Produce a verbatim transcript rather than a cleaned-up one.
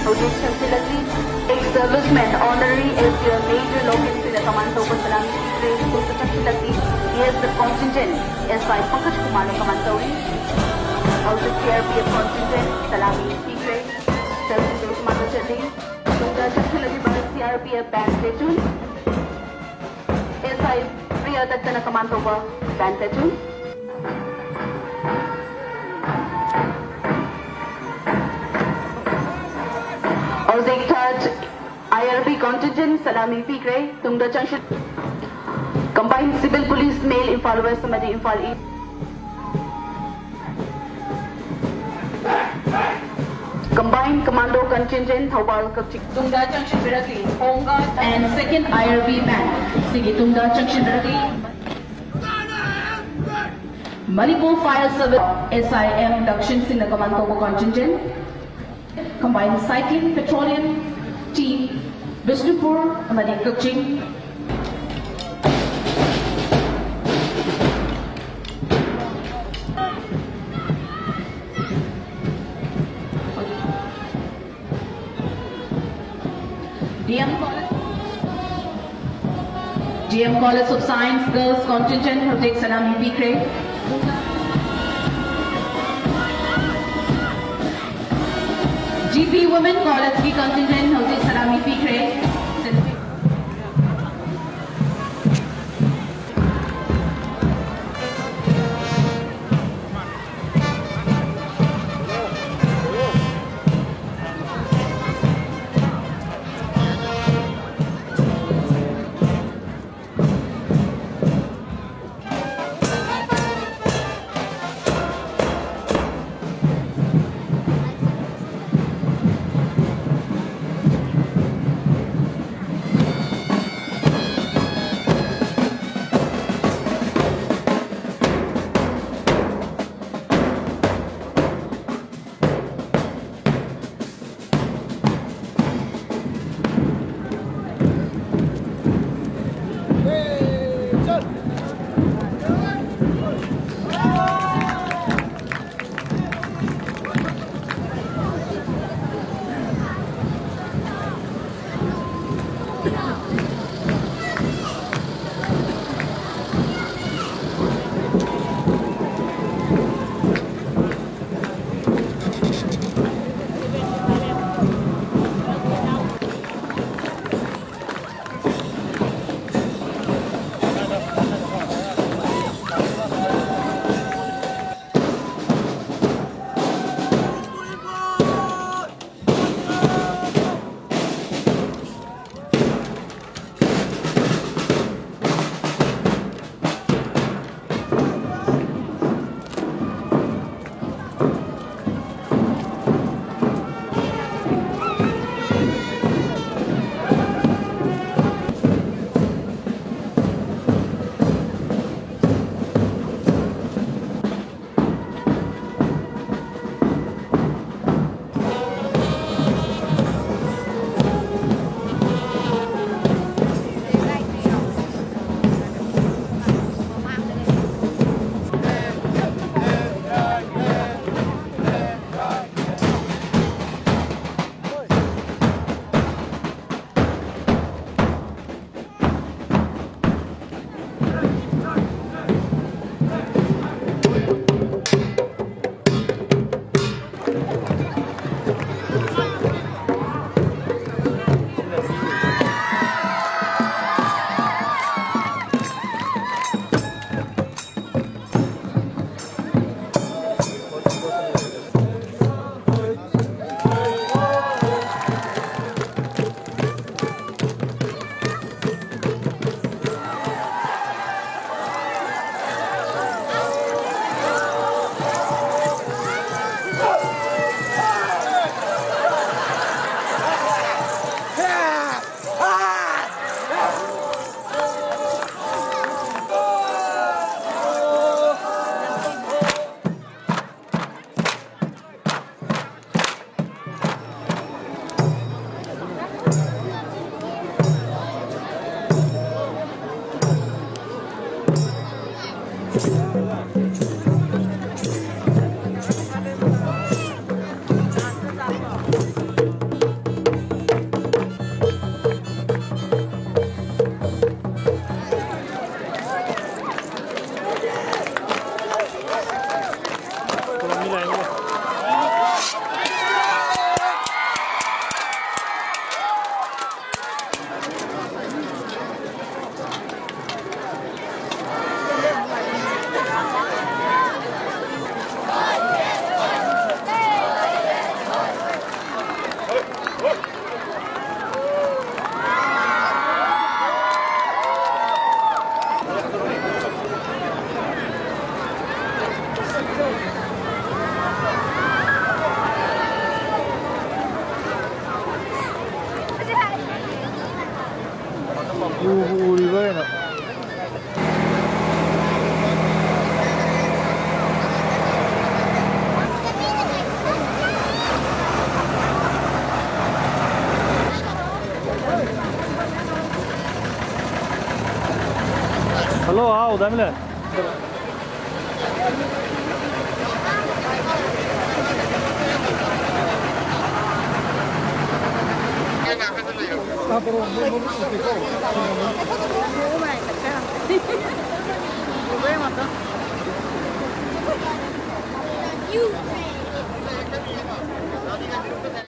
ꯍꯧꯖꯤꯛ ꯆꯪꯁꯤꯜꯂꯛꯂꯤ꯫ Ex-serviceman Honorary S D L Major ꯂꯣꯀꯦꯟꯁꯤꯅ ꯀꯃꯥꯟ ꯇꯧꯕ ꯁꯂꯥꯃꯤ ꯄꯤꯈ꯭ꯔꯦ꯫ ꯍꯧꯖꯤꯛ ꯆꯪꯁꯤꯜꯂꯛꯂꯤ꯫ B S F contingent S I Pankaj ꯀꯨꯃꯥꯔꯅ ꯀꯃꯥꯟ ꯇꯧꯔꯤ꯫ ꯍꯧꯖꯤꯛ C R P F contingent ꯁꯂꯥꯃꯤ ꯄꯤꯈ꯭ꯔꯦ꯫ Self defense ꯃꯥꯡꯗ ꯆꯠꯂꯤ꯫ ꯇꯨꯡꯗ ꯆꯪꯁꯤꯜꯂꯛꯂꯤꯕ C R P F band platoon꯫ S I Priya ꯗꯠꯇꯅ ꯀꯃꯥꯟ ꯇꯧꯕ band platoon꯫ ꯍꯧꯖꯤꯛ third I R B contingent ꯁꯂꯥꯃꯤ ꯄꯤꯈ꯭ꯔꯦ꯫ ꯇꯨꯡꯗ ꯆꯪꯁꯤꯜ-, Combined Civil Police Male Imphal West ꯑꯃꯗꯤ Imphal East꯫ Combined Commando Contingent Thoubal Kakching. ꯇꯨꯡꯗ ꯆꯪꯁꯤꯟꯕꯤꯔꯛꯂꯤ꯫ Home Guard and second I R B band ꯁꯤꯒꯤ ꯇꯨꯡꯗ ꯆꯪꯁꯤꯟꯕꯤꯔꯛꯂꯤ꯫ Manipur Fire Service S I M Dakshin ꯁꯤꯡꯅ ꯀꯃꯥꯟ ꯇꯧꯕ contingent꯫ Combined Cycling Patrolling Team Bishnupur ꯑꯃꯗꯤ ꯀꯛꯆꯤꯡ꯫ D M College, D M College of Science Girls Contingent ꯍꯧꯖꯤꯛ ꯁꯂꯥꯃꯤ ꯄꯤꯈ꯭ꯔꯦ꯫ G P Women College ꯀꯤ contingent ꯍꯧꯖꯤꯛ ꯁꯂꯥꯃꯤ ꯄꯤꯈ꯭ꯔꯦ꯫ ꯎꯕꯨ ꯎꯔꯤꯕ꯭ꯔꯥ ꯀꯩꯅꯣ? ꯍꯜꯂꯣ, ꯍꯥꯎ, ꯗꯥ ꯃꯤꯂꯟ꯫